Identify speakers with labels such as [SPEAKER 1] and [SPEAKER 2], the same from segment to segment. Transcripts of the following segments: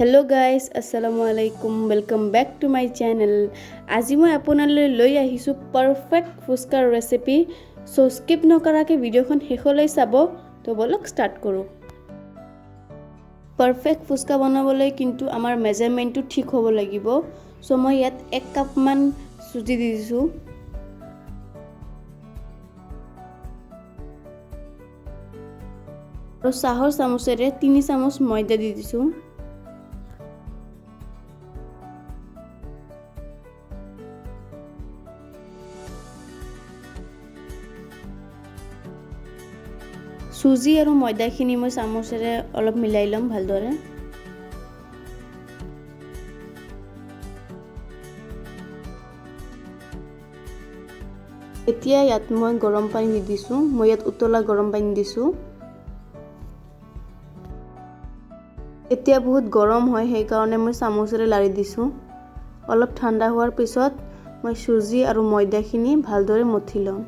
[SPEAKER 1] Hello' guys, আসসালামু আলাইকুম। Welcome back to my channel. আজি মই আপোনালৈ লৈ আহিছোঁ পাৰফেক্ট ফুচকাৰ ৰেচিপি। চ' স্কিপ নকৰাকৈ ভিডিঅ'খন শেষলৈ চাব। তো ব'লক, ষ্টাৰ্ট কৰোঁ। পাৰফেক্ট ফুচকা বনাবলৈ কিন্তু আমাৰ মেজাৰমেণ্টটো ঠিক হ'ব লাগিব। চ' মই ইয়াত 1 কাপমান চুজি দি দিছোঁ আৰু চাহৰ চামুচেৰে 3 চামুচ ময়দা দি দিছোঁ। চুজি আৰু ময়দাখিনি মই চামুচেৰে অলপ মিলাই ল'ম ভালদৰে। এতিয়া ইয়াত মই গৰম পানী দি দিছোঁ। মই ইয়াত উতলা গৰম পানী দিছোঁ। এতিয়া বহুত গৰম হয়, সেইকাৰণে মই চামুচেৰে লাৰি দিছোঁ। অলপ ঠাণ্ডা হোৱাৰ পিছত মই চুজি আৰু ময়দাখিনি ভালদৰে মঠি ল'ম।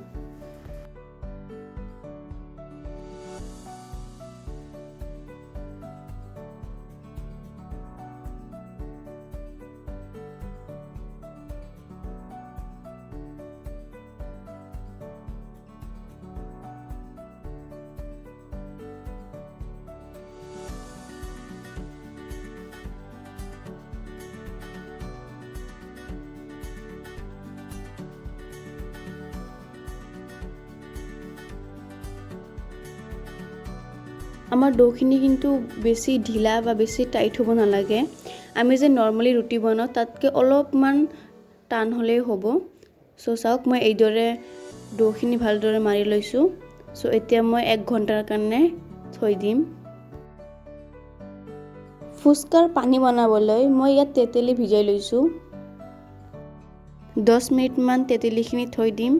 [SPEAKER 1] আমাৰ ড'খিনি কিন্তু বেছি ঢিলা বা বেছি টাইট হ'ব নালাগে। আমি যে নৰ্মেলি ৰুটি বনাওঁ, তাতকৈ অলপমান টান হ'লেই হ'ব। চ' চাওক, মই এইদৰে ড'খিনি ভালদৰে মাৰি লৈছোঁ। চ' এতিয়া মই 1 ঘণ্টাৰ কাৰণে থৈ দিম। ফুচকাৰ পানী বনাবলৈ মই ইয়াত তেতেলী ভিজাই লৈছোঁ। 10 মিনিটমান তেতেলীখিনি থৈ দিম।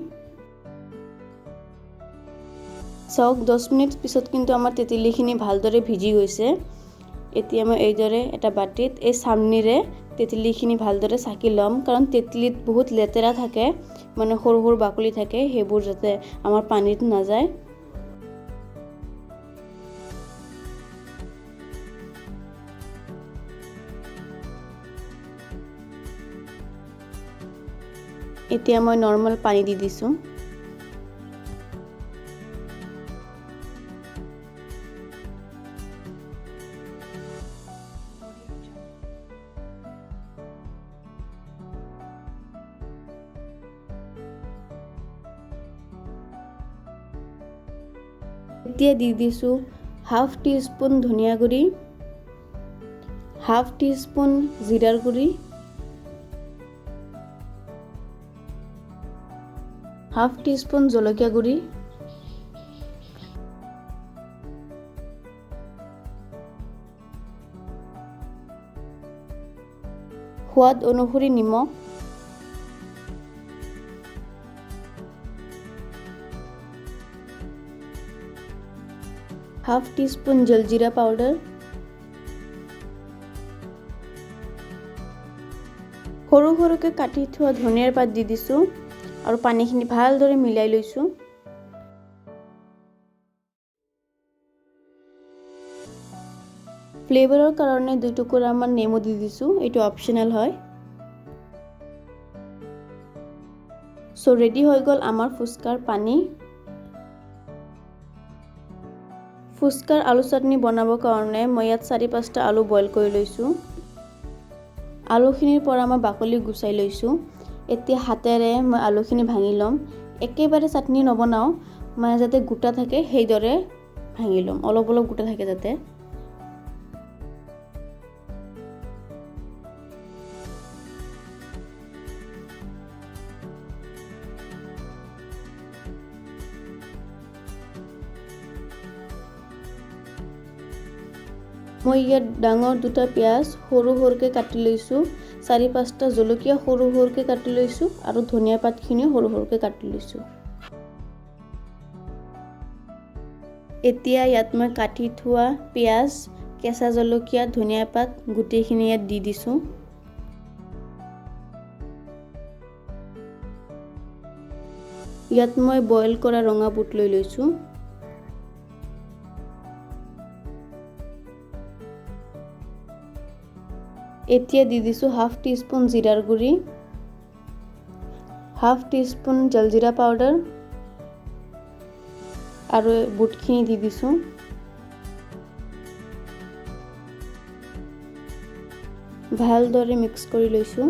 [SPEAKER 1] চাওক, 10 মিনিট পিছত কিন্তু আমাৰ তেতেলীখিনি ভালদৰে ভিজি গৈছে। এতিয়া মই এইদৰে এটা বাতিত এই চামনিৰে তেতেলীখিনি ভালদৰে চাকি ল'ম, কাৰণ তেতেলীত বহুত লেতেৰা থাকে, মানে সৰু সৰু বাকলি থাকে, সেইবোৰ যাতে আমাৰ পানীত নাযায়। এতিয়া মই নৰ্মেল পানী দি দিছোঁ। এতিয়া দি দিছোঁ হাফ টি স্পুন ধনিয়া গুড়ি, হাফ টি স্পুন জিৰাৰ গুড়ি, হাফ টি স্পুন জলকীয়া গুড়ি, সোৱাদ অনুসৰি নিমখ, হাফ টি স্পুন জলজিৰা পাউডাৰ। সৰু সৰুকৈ কাটি থোৱা ধনিয়াৰ পাত দি দিছোঁ আৰু পানীখিনি ভালদৰে মিলাই লৈছোঁ। ফ্লেভাৰৰ কাৰণে 2 টুকুৰামান নেমু দি দিছোঁ। এইটো অপশ্যনেল হয়। চ' ৰেডি হৈ গ'ল আমাৰ ফুচকাৰ পানী। ফুচকাৰ আলু চাটনি বনাবৰ কাৰণে মই ইয়াত চাৰি পাঁচটা আলু বইল কৰি লৈছোঁ। আলুখিনিৰ পৰা মই বাকলি গুচাই লৈছোঁ। এতিয়া হাতেৰে মই আলুখিনি ভাঙি ল'ম। একেবাৰে চাটনি নবনাওঁ, মানে যাতে গোটা থাকে সেইদৰে ভাঙি ল'ম, অলপ অলপ গোটা থাকে যাতে। মই ইয়াত ডাঙৰ দুটা পিঁয়াজ সৰু সৰুকৈ কাটি লৈছোঁ, চাৰি পাঁচটা জলকীয়া সৰু সৰুকৈ কাটি লৈছোঁ আৰু ধনিয়া পাতখিনিও সৰু সৰুকৈ কাটি লৈছোঁ। এতিয়া ইয়াত মই কাটি থোৱা পিঁয়াজ, কেঁচা জলকীয়া, ধনিয়া পাত গোটেইখিনি ইয়াত দি দিছোঁ। ইয়াত মই বইল কৰা ৰঙা বুট লৈ লৈছোঁ। এতিয়া দি দিছোঁ হাফ টিস্পুন জিৰাৰ গুড়ি, হাফ টিস্পুন জলজিৰা পাউডাৰ আৰু বুটখিনি দি দিছোঁ। ভালদৰে মিক্স কৰি লৈছোঁ।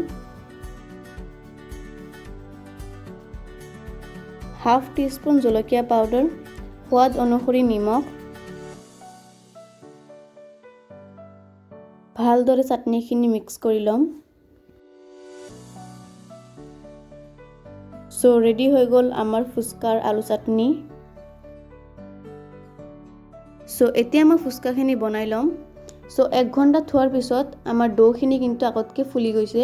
[SPEAKER 1] হাফ টিস্পুন জলকীয়া পাউডাৰ, সোৱাদ অনুসৰি নিমখ। ভালদৰে চাটনিখিনি মিক্স কৰি ল'ম। চ' ৰেডি হৈ গ'ল আমাৰ ফুচকাৰ আলু চাটনি। চ' এতিয়া মই ফুচকাখিনি বনাই ল'ম। চ' 1 ঘণ্টা থোৱাৰ পিছত আমাৰ ড'খিনি কিন্তু আগতকৈ ফুলি গৈছে।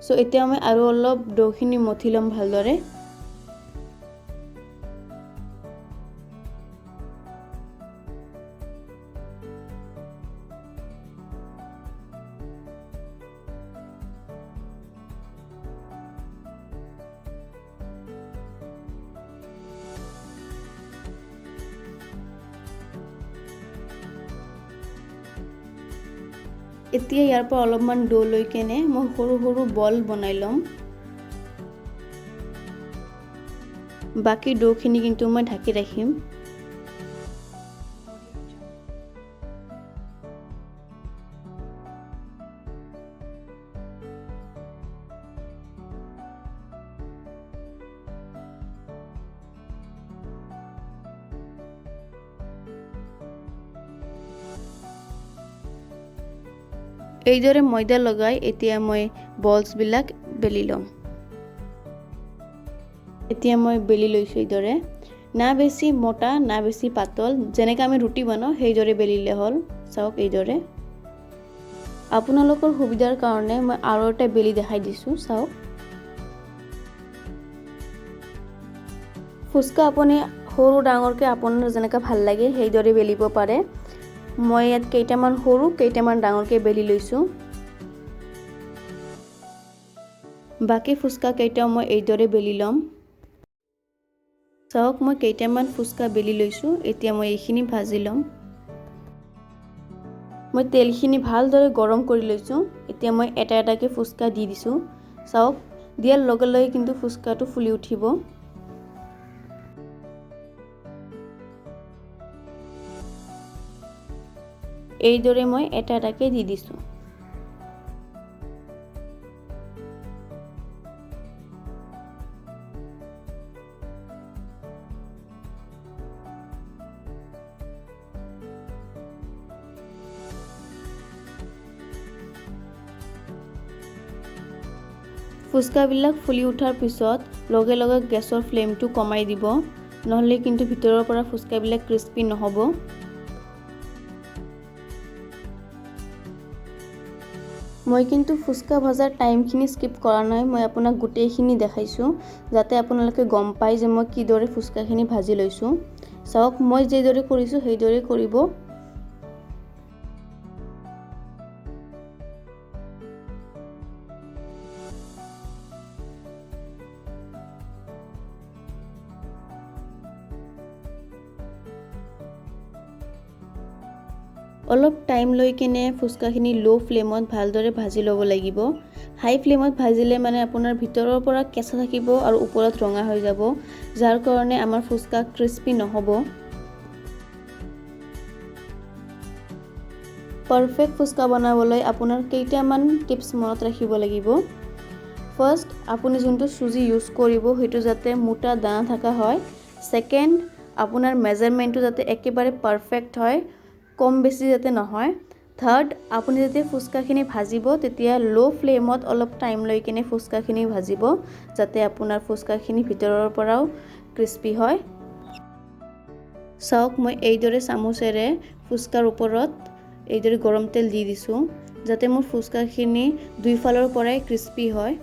[SPEAKER 1] চ' এতিয়া মই আৰু অলপ ড'খিনি মঠি ল'ম ভালদৰে। এতিয়া ইয়াৰ পৰা অলপমান ড' লৈ কেনে মই সৰু সৰু বল বনাই ল'ম। বাকী ড'খিনি কিন্তু মই ঢাকি ৰাখিম। এইদৰে ময়দা লগাই এতিয়া মই বলছবিলাক বেলি ল'ম। এতিয়া মই বেলি লৈছোঁ এইদৰে, না বেছি মোটা না বেছি পাতল, যেনেকৈ আমি ৰুটি বনাওঁ সেইদৰে বেলিলে হ'ল। চাওক এইদৰে। আপোনালোকৰ সুবিধাৰ কাৰণে মই আৰু এটা বেলি দেখাই দিছোঁ, চাওক। ফুচকা আপুনি সৰু ডাঙৰকৈ আপোনাৰ যেনেকৈ ভাল লাগে সেইদৰে বেলিব পাৰে। মই ইয়াত কেইটামান সৰু কেইটামান ডাঙৰকৈ বেলি লৈছোঁ। বাকী ফুচকা কেইটাও মই এইদৰে বেলি ল'ম। চাওক মই কেইটামান ফুচকা বেলি লৈছোঁ। এতিয়া মই এইখিনি ভাজি ল'ম। মই তেলখিনি ভালদৰে গৰম কৰি লৈছোঁ। এতিয়া মই এটা এটাকৈ ফুচকা দি দিছোঁ। চাওক, দিয়াৰ লগে লগে কিন্তু ফুচকাটো ফুলি উঠিব। এইদৰে মই এটা এটাকৈ দি দিছোঁ। ফুচকাবিলাক ফুলি উঠাৰ পিছত লগে লগে গেছৰ ফ্লেমটো কমাই দিব, নহ'লে কিন্তু ভিতৰৰ পৰা ফুচকাবিলাক ক্ৰিস্পি নহ'ব। মই কিন্তু ফুচকা ভজাৰ টাইমখিনি স্কিপ কৰা নাই, মই আপোনাক গোটেইখিনি দেখাইছোঁ যাতে আপোনালোকে গম পায় যে মই কিদৰে ফুচকাখিনি ভাজি লৈছোঁ। চাওক, মই যিদৰে কৰিছোঁ সেইদৰে কৰিব। অলপ টাইম লৈ কেনে ফুচকাখিনি ল' ফ্লেমত ভালদৰে ভাজি ল'ব লাগিব। হাই ফ্লেমত ভাজিলে মানে আপোনাৰ ভিতৰৰ পৰা কেঁচা থাকিব আৰু ওপৰত ৰঙা হৈ যাব, যাৰ কাৰণে আমাৰ ফুচকা ক্ৰিস্পি নহ'ব। পাৰফেক্ট ফুচকা বনাবলৈ আপোনাৰ কেইটামান টিপছ মনত ৰাখিব লাগিব। ফাৰ্ষ্ট, আপুনি যোনটো চুজি ইউজ কৰিব সেইটো যাতে মোটা দানা থকা হয়। ছেকেণ্ড, আপোনাৰ মেজাৰমেণ্টটো যাতে একেবাৰে পাৰফেক্ট হয়, কম বেছি যাতে নহয়। থাৰ্ড, আপুনি যেতিয়া ফুচকাখিনি ভাজিব তেতিয়া ল' ফ্লেমত অলপ টাইম লৈ কিনে ফুচকাখিনি ভাজিব, যাতে আপোনাৰ ফুচকাখিনি ভিতৰৰ পৰাও ক্ৰিস্পি হয়। চাওক, মই এইদৰে চামুচেৰে ফুচকাৰ ওপৰত এইদৰে গৰম তেল দি দিছোঁ, যাতে মোৰ ফুচকাখিনি দুইফালৰ পৰাই ক্ৰিস্পি হয়।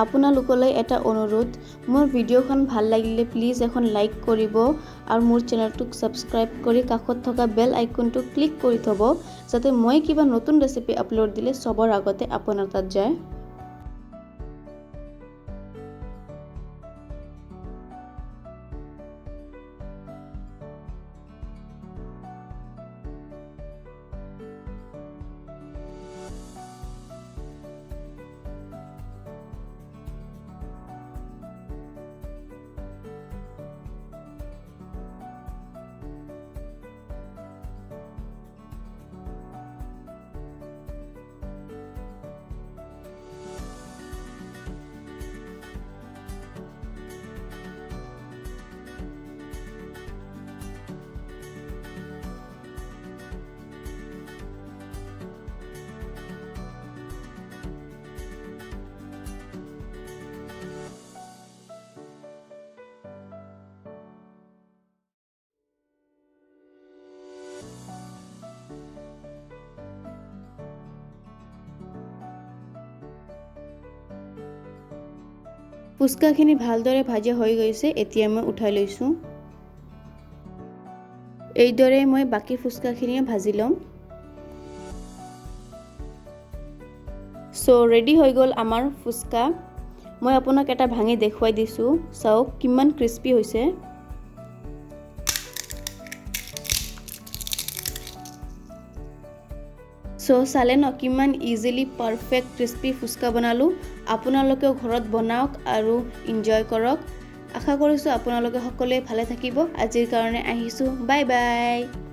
[SPEAKER 1] আপোনালোকলৈ এটা অনুৰোধ, মোৰ ভিডিঅ'খন ভাল লাগিলে প্লিজ এখন লাইক কৰিব আৰু মোৰ চেনেলটোক ছাবস্ক্ৰাইব কৰি কাষত থকা বেল আইকনটো ক্লিক কৰি থ'ব, যাতে মই কিবা নতুন ৰেচিপি আপলোড দিলে চবৰ আগতে আপোনাৰ তাত যায়। ফুচকাখিনি ভালদৰে ভাজা হৈ গৈছে, এতিয়া মই উঠাই লৈছোঁ। এইদৰে মই বাকী ফুচকাখিনিও ভাজি ল'ম। চ' ৰেডি হৈ গ'ল আমাৰ ফুচকা। মই আপোনাক এটা ভাঙি দেখুৱাই দিছোঁ, চাওক কিমান ক্ৰিস্পি হৈছে। চ' চালে ন কিমান ইজিলি পাৰফেক্ট ক্ৰিস্পি ফুচকা বনালোঁ। আপোনালোকেও ঘৰত বনাওক আৰু এনজয় কৰক। আশা কৰিছোঁ আপোনালোকে সকলোৱে ভালে থাকিব। আজিৰ কাৰণে আহিছোঁ, বাই বাই।